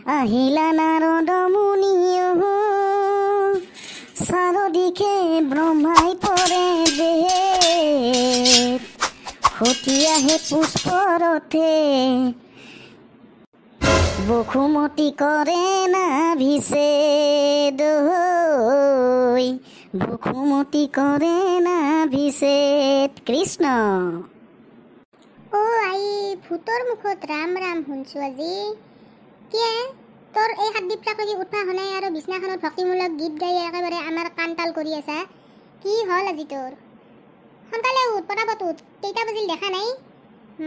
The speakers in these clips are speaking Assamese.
আহিলা নাৰদ মুনি চাৰিদিশে ব্ৰহ্মাই পৰে বেদ সতী আহে পুষ্পৰথে বসুমতী কৰে নাভিছেদ বসুমতী কৰে নাভিছেদ। কৃষ্ণ। অ আই, ভূতৰ মুখত ৰাম ৰাম শুনছো আজি। কিয়ে তোৰ এই সাতদ্বীপটাক লাগি উঠবা হোৱা নাই আৰু বিছনাখনত ভক্তিমূলক গীত গাই একেবাৰে আমাৰ কাণ তাল কৰি আছা? কি হ'ল আজি তোৰ? সোনকালে উঠ, পটাপট উঠ। কেইটা বাজিল দেখা নাই?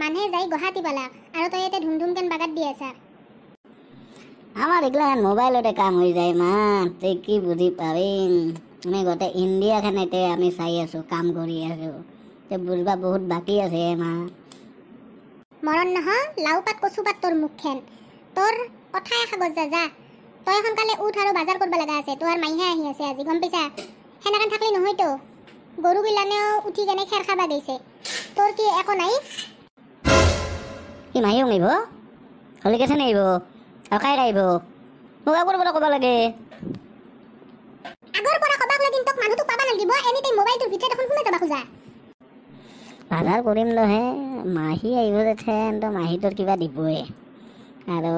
মানুহে যাই গুৱাহাটী পালাক আৰু তই ইয়াতে ধুম ধুমকেন বাগাত দি আছা। আমাৰ এইগিলাখান মোবাইলতে কাম হৈ যায় মা, তই কি বুজি পাবি? আমি গোটেই ইণ্ডিয়াখনতে আমি চাই আছোঁ, কাম কৰি আছোঁ। তই বুজবা বহুত বাকী আছে মা। মৰণ নহয় লাও পাত কচু পাত তোৰ মুখখন, তোৰ কথাই কাগজ। যা যা, তই সোনকালে উঠ আৰু বাজাৰ কৰিব লগা আছে। তোৰ মাইহে আহি আছে আজি, গম পাইছা? সেনেকেন থাকলি নহয়তো। গৰুগিলানেও উঠি কেনে খেৰ খাবা গৈছে, তোৰ কি একো নাই? কি মাহীও আহিব? হলিকেছে আহিব আৰু কাই আহিব? মোক আগৰ পৰা ক'ব লাগে। আগৰ পৰা ক'বাক লাগিন তোক মানুহটোক পাবা নালাগিব। এনি টাইম মোবাইলটোৰ ভিতৰত দেখোন সোমাই যাবা খোজা। বাজাৰ কৰিম নহয়, মাহী আহিব যেথেন তো মাহীটোৰ কিবা দিবই আৰু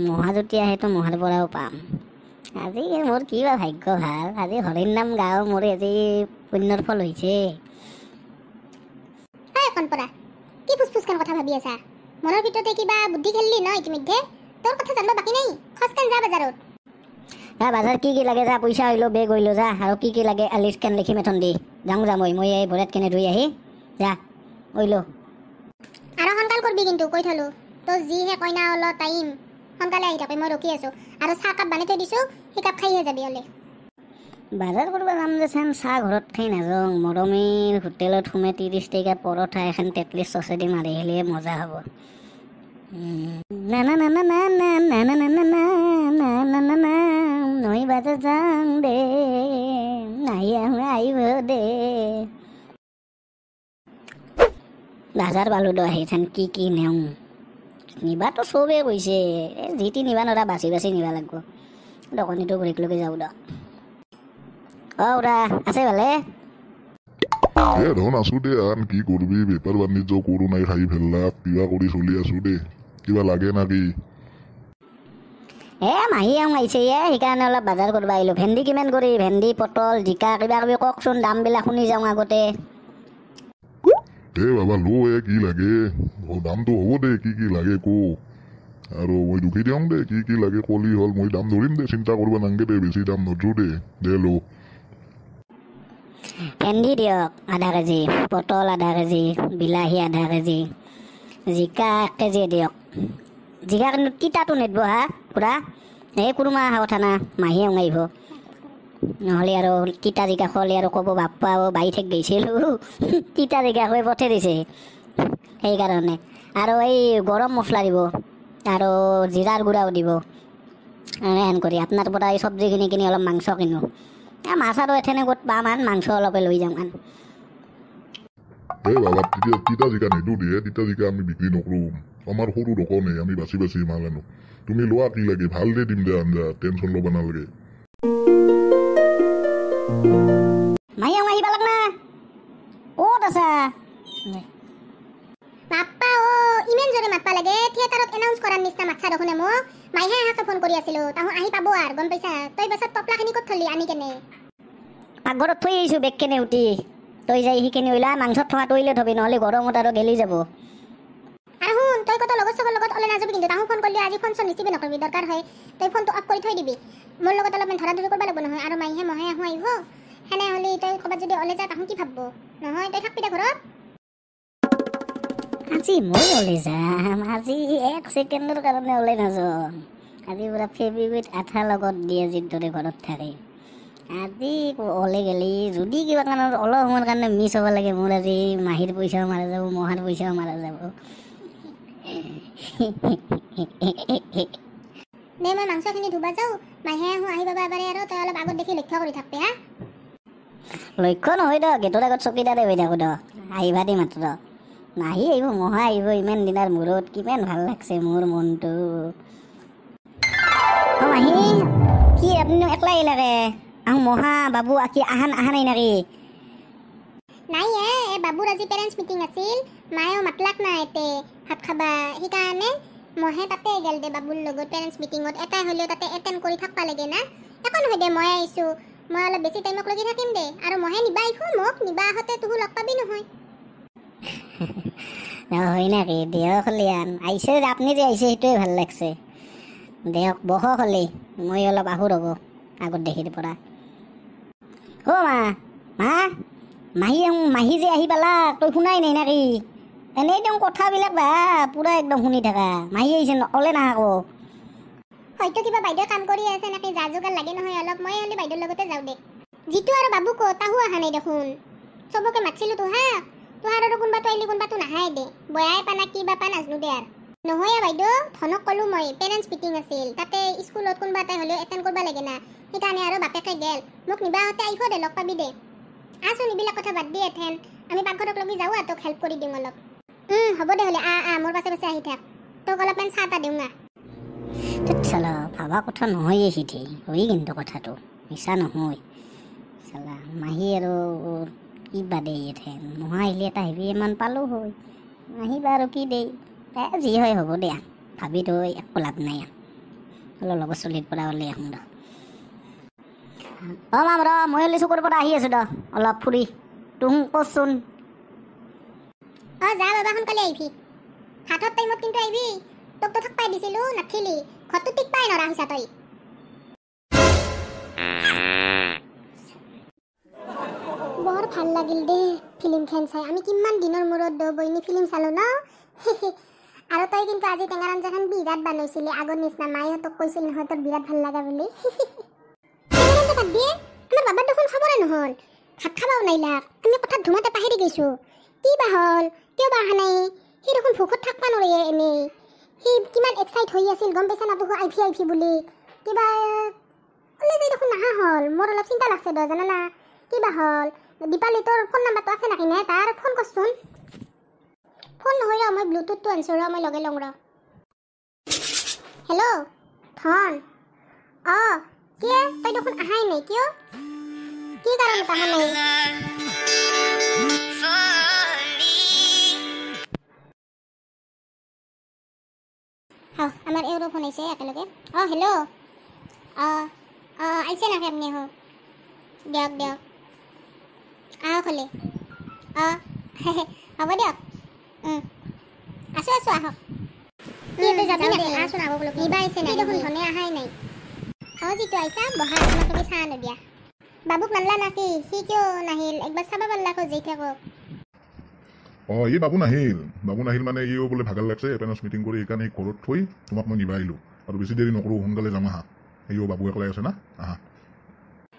মহা যদি আহে তো মহাৰ পৰাও পাম। আজি মোৰ কিবা ভাগ্য ভাল, আজি হৰিৰ নাম গাওঁ, মোৰ আজি পুণ্যৰ ফল হৈছে। ঐ কণপৰা, কি ফুচফুচকেন কথা ভাবি আছা? মনৰ ভিতৰতে কিবা বুদ্ধি খেলিলি ন ইতিমধ্যে? তোৰ কথা জানিব বাকী নাই। খচকেন যা বাজাৰত। যা বাজাৰ কি কি লাগে যা, পইচা হইলো বেগ হইলো যা, আৰু কি কি লাগে লিষ্টকেন লিখি মেথন দি যাওঁ। যা মই মই এই ভৰিত কেনে ধুই আহি যা ওইলো। আৰু সোনকাল কৰবি কিন্তু, কৈ থলো। তোৰ যিহে কইনা অলপ টাইম, সোনকালে আহি থাকবি, মই ৰখি আছো। আৰু চাহ কাপ বানাই থৈ দিছো, সেই কাপ খাইহে যাবি হ'লে। বাজাৰ কৰিব যাম দেচোন, চাহ ঘৰত খাই নাযাওঁ। মৰমীৰ হোটেলত সোমাই 30 টকীয়া পৰঠা এখন তেতলি চচেদি মাৰি আহিলে মজা হ'ব। না না না না না না না না না না না না না না না নৈ বাজাৰ যাওঁ দে, নাহি আহোঁ আহিব দে। বাজাৰ পালোঁ দ আহিছেন, কি কি নেওঁ নিবাতো চবেই কৈছে, যি টি নিবা নোৱাৰা, বাচি বাচি নিবা লাগিব। দোকানীটো ঘূৰিকলৈকে যাওঁ দ। অ খুৰা, আছে ভালে? এ ধন আছো দে, আন কি কৰবি, বেপাৰ বাণিজ্য কৰো নাই, খাই ফেললাক কিবা কৰি চলি আছো দে। কিবা লাগে নাকি? এ মাহী আহোঁ আহিছে এ, সেইকাৰণে অলপ বাজাৰ কৰিব আহিলোঁ। ভেন্দি কিমান কৰি? ভেন্দি, পটল, জিকা কিবা কিবি কওকচোন, দামবিলাক শুনি যাওঁ আগতে। এ বাবা লো, এ কি লাগে? দামটো হ'ব দে, কি কি লাগে কো আৰু মই দুখি দিওঁ দে। কি কি লাগে কলি হ'ল, মই দাম ধৰিম দে, চিন্তা কৰিব নালাগে দে, বেছি দাম নধৰো দে, দে লো। ভেন্দি দিয়ক আধা কেজি, পটল আধা কেজি, বিলাহী আধা কেজি, জিকা 1 কেজি দিয়ক। জিকা কিন্তু তিতাটো নিদিব হা খুৰা, এই কোনোবা অহা কথা না, মাহী আহিব নহ'লে আৰু তিতা জিকা খোৱালে আৰু ক'ব বাপ্পা বাৰী ঠেক গৈছিলোঁ, তিতা জিকা খুৱাই পঠাই দিছে সেইকাৰণে। আৰু এই গৰম মছলা দিব আৰু জিৰাৰ গুড়াও দিব। এনেহেন কৰি আপোনাৰ পৰা এই চব্জিখিনি কিনি অলপ মাংস কিনো, মাছ আৰু এথেনে ক'ত পাম আন, মাংস অলপে লৈ যাওঁ আন। এ বাবা, তেতিয়া তিতা জিকা নিদো দিয়ে, তিতা জিকা আমি বিক্ৰী নকৰোঁ, আমাৰ সৰু দোকানে, আমি বাচি বাচি মাল আনো। তুমি লোৱা কি লাগে, ভাল দে দিম দে আঞ্জা, টেনশ্যন ল'ব নালাগে। মাহী আহিব লাগ না, ক'ত আছা? বাপ্পা অ, ইমান জোৰে মাতবা লাগে, থিয়েটাৰত এনাউন্স কৰাৰ নিচিনা মাতছা দেখোন। মোক মাইহে আহাকে ফোন কৰি আছিলো, তাহোঁ আহি পাব আৰু, গম পাইছা? তই পাছত টপলাখিনি ক'ত থলি আনি কেনে? পাকঘৰত থৈ আহিছোঁ বেগখিনি উঠি, তই যাই সেইখিনি ওলা, মাংসত থকা তৈলে থবি, নহ'লে গৰমত আৰু গেলি যাব। আৰু শুন, তই কত লগৰ চগৰ লগত ওলাই নাযাবি কিন্তু। তাহোঁ ফোন কৰিলে আজি ফোন চোন ৰিচিভে নকৰিবি, দৰকাৰ হয় তই ফোনটো অফ কৰি থৈ দিবি। মোৰ লগত অলপমান ধৰা ধৰি কৰিব লাগিব নহয়, আৰু মাইহে মহে আহোঁ আহিব, সেনে হ'লে তই ক'ৰবাত যদি ওলাই যা তাহোঁ কি ভাবব নহয়। তই থাকবি দে ঘৰত। আজি মই ওলাই যাম, আজি 1 ছেকেণ্ডৰ কাৰণে ওলাই নাযাওঁ। আজি পুৰা ফেবিকুইক আঠা লগত দিয়ে যিদৰে ঘৰত থাকে। আজি ওলাই গ'লে যদি কিবা কাৰণত অলপ সময়ৰ কাৰণে মিছ হ'ব লাগে, মোৰ আজি মাহীৰ পইচাও মাৰা যাব, মহাৰ পইচাও মাৰা যাব। দে মই মাংসখিনি ধুবা যাওঁ, মাহীয়ে আহোঁ আহি পাবা এবাৰে, আৰু তই অলপ আগত দেখি লক্ষ্য কৰি থাকবি হা। লক্ষ্য নহয় দ, গেটৰ আগত চকীদাৰে হৈ থাকোঁ দ, আহিবা দি মাত্ৰ। মাহী আহিব, মহা আহিব, ইমান দিনৰ মূৰত কিমান ভাল লাগছে মোৰ মনটো। মাহী কি আপুনি একলাই আহিলাকে? আহোঁ মহা বাবু কি আহান আহা নাই নেকি? নাই এ বাবুৰ আজি পেৰেণ্টছ মিটিং আছিল, মায়েও মাতলাক না এতে ভাত খাবা, সেইকাৰণে মহে তাতে গেল দে বাবুৰ লগত পেৰেণ্টছ মিটিঙত। এটাই হ'লেও তাতে এটেণ্ড কৰি থাকবা লাগে না। একো নহয় দে, মই আহিছোঁ, মই অলপ বেছি টাইমক লাগি থাকিম দে। আৰু মহে নিবা আহিব, মোক নিবা আহোঁতে তুহু লগ পাবি নহয়। হয় নেকি? দিয়ক হলিয়ান আহিছে, আপুনি যে আহিছে সেইটোৱে ভাল লাগছে। দিয়ক বহক হ'লে, মই অলপ আহোঁ ৰ'ব আগত দেখিৰ পৰা। অ' মা, মা মাহী মাহী যে আহি পালা তই শুনাই নাই নেকি? এনেই তেওঁ কথাবিলাক বা পূৰা একদম শুনি থাকা। মাহী আহিছে নকলে না আকৌ। হয়তো কিবা বাইদেউ কাম কৰি আছে নেকি, যা যোগাৰ লাগে নহয় অলপ। মই হ'লে বাইদেউৰ লগতে যাওঁ দে। যিটো আৰু বাবু ক তাহো অহা নাই দেখোন। চবকে মাতিছিলোঁ তোহা, তোহাৰ আৰু কোনোবাটো আহিলি কোনোবাটো নাহাই দে। বয়াই পানা কি বা পা নাজনো দে আৰু। নহয় বাইদেউ, ধনক ক'লো মই পেৰেণ্টছ মিটিং আছিল, তাতে স্কুলত কোনোবা এটাই হ'লেও এটেণ্ড কৰিব লাগে না, সেইকাৰণে আৰু বাপেকে গেল। মোক নিবা আহোঁতে আহিব দে, লগ পাবি দে। আচোন এইবিলাক কথা বাদ দি এথেন আমি পাকঘৰক লগি যাওঁ আৰু তোক হেল্প কৰি দিওঁ অলপ। হ'ব দে হ'লে, আ আ মোৰ পাছে পাছে আহি থাক, তোক অলপমান চাহ তাহ দিওঁ আ। চালা ভাবা কথা নহয় সিঠি হয় কিন্তু কথাটো মিছা নহয়। চালা মাহী আৰু কি বা দেই এথেন, মহা আহিলে এটা হেভি ইমান পালোঁ হয়, মাহী বা আৰু কি দেই। যি হয় হ'ব দিয়া, ভাবি তো একো লাভ নাই। অলপ লগৰ চলিৰ পৰা ওলাই আহোঁ ৰ। অ' মাম ৰ, মই হ'লে চকুৰ পৰা আহি আছোঁ দ অলপ ফুৰি, তুহো কচোন। অ' যা বাবা, সোনকালে আহিবি, ভাতৰ টাইমত কিন্তু আহিবি। তোক তো থাকপাই দিছিলোঁ, নাথিলি, ঘৰটো টিক পাই নৰা হৈছা তই। বৰ ভাল লাগিল দেই ফিল্মখন চাই। আমি কিমান দিনৰ মূৰত দৌ বহিনী ফিল্ম চালোঁ ন। আৰু তই কিন্তু আজি টেঙাৰ আঞ্জাখন বিৰাট বনাইছিলি আগৰ নিচিনা। মায়ে তোক কৈছিল নহয় তোৰ বিৰাট ভাল লগা বুলি। টেঙাৰ আঞ্জা বাদ দিয়ে, আমাৰ বাবাৰ দেখোন খবৰে নহ'ল, ভাত খাবাও নাইলাক। আমি কথাত ধুমাতে পাহেৰি গৈছোঁ। কি বা হ'ল, কিয় বা অহা নাই? সি দেখোন ভোকত থাকবা নোৱাৰে এনেই। সি কিমান এক্সাইট হৈ আছিল গম পাইছা না, তোক আইভি আইভি বুলি কিবা ওলাই যাই দেখোন নাহা হ'ল। মোৰ অলপ চিন্তা লাগছে দ জানা, কিবা হ'ল। দীপালী তোৰ ফোন নাম্বাৰটো আছে নেকি নে তাৰ? ফোন কৰচোন। ফোন নহয় ৰ, মই ব্লুটুথটো আনিছোঁ ৰ, মই লগাই লওঁ ৰ। হেল্ল' ধন, অঁ কিয় তই দেখোন অহাই নাই কিয়? কি কাৰণত অহা নাই? আমাৰ এওঁৰো ফোন আহিছে একেলগে। অঁ হেল্ল', অঁ অঁ আহিছে নাকি আপুনি? আহক দিয়ক দিয়ক, আহক হ'লে। অঁ হ'ব দিয়ক, আছোঁ আছোঁ, আহক। নিবা আহিছে নাই দেখোন, ধনে অহাই নাই। অঁ যিটো আহিছা বহা, তোমাক তুমি চাহ নিদিয়া। বাবুক নানলা নাকি? সি কিয় নাহিল? একবাৰ চাব পাৰলা আকৌ যেই থাকক। অঁ এই বাবু নাহিল, বাবু নাহিল মানে ইও বোলে ভাগৰ লাগছে পেৰেণ্টছ মিটিং কৰি, সেইকাৰণে ঘৰত থৈ তোমাক মই নিবা আহিলোঁ। আৰু বেছি দেৰি নকৰোঁ, সোনকালে যাম আহা। এইও বাবু একলাই আছে না, আহা।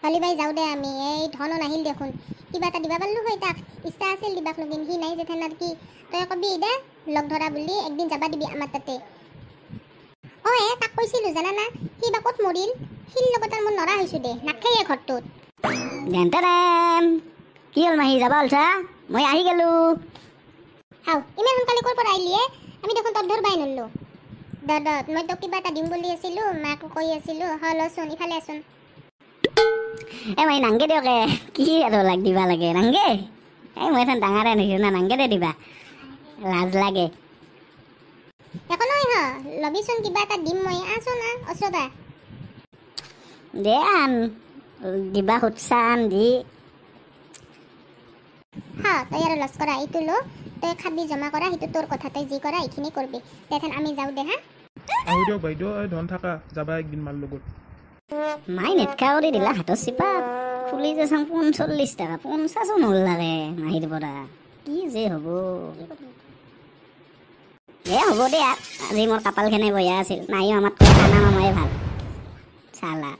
হলি ভাই যাওঁ দে আমি। এই ধনো নাহিল দেখোন, কিবা এটা দিবা পাৰিলোঁ হয় তাক, ইচ্ছা আছিল দিবাক লগিন, সি নাই যেথেন আৰু কি। তই কবি দে লগ ধৰা বুলি, একদিন যাবা দিবি আমাৰ তাতে। অঁ এ তাক কৈছিলোঁ জানানা, সি বা ক'ত মৰিল। শিল লগত আৰু মই নৰা হৈছোঁ দে, নাথেয়ে ঘৰটোত। কি হ'ল মাহী, যাবা ওলছা? মই আহি গ'লোঁ। হাও ইমান সোনকালে ক'ৰ পৰা আহিলিয়ে? আমি দেখোন তত ধৰবাই নৰলোঁ। দদ মই তোক কিবা এটা দিম বুলি আছিলোঁ, মাকো কৈ আছিলোঁ। হ লচোন, ইফালে আছোন। এ মাহী নাংগে দিয়ক, কি আৰু লাগ দিবা লাগে নাংগে। এই মই এখন ডাঙৰ আনিছোঁ না, নাংগে দে দিবা, লাজ লাগে। একো নহয় হ, ল'বিচোন কিবা এটা দিম মই। আছোন আহ ওচৰত আহ। দে আন দিবা সুধছা আন দি। হা তই আৰু লছ কৰা, এইটো ল, তই খাবি জমা কৰা, সেইটো তোৰ কথা, তই যি কৰা এইখিনি কৰবি। তেথেন আমি যাওঁ দে। হা আহো দিয়ক বাইদেউ, এই ধন থাকা, যাবা একদিন মাৰ লগত। মাই নেটকা কৰি দিলা হাতৰ চিপাত খুলি যে চাওঁ 45 টকা, 50 নলাগে মাহীৰ পৰা। কি যে হ'ব দে, হ'ব দে। আজি মোৰ কপালখনে বয়া আছিল, মাহীও আমাতকৈ খানা মামাই ভাল চালা।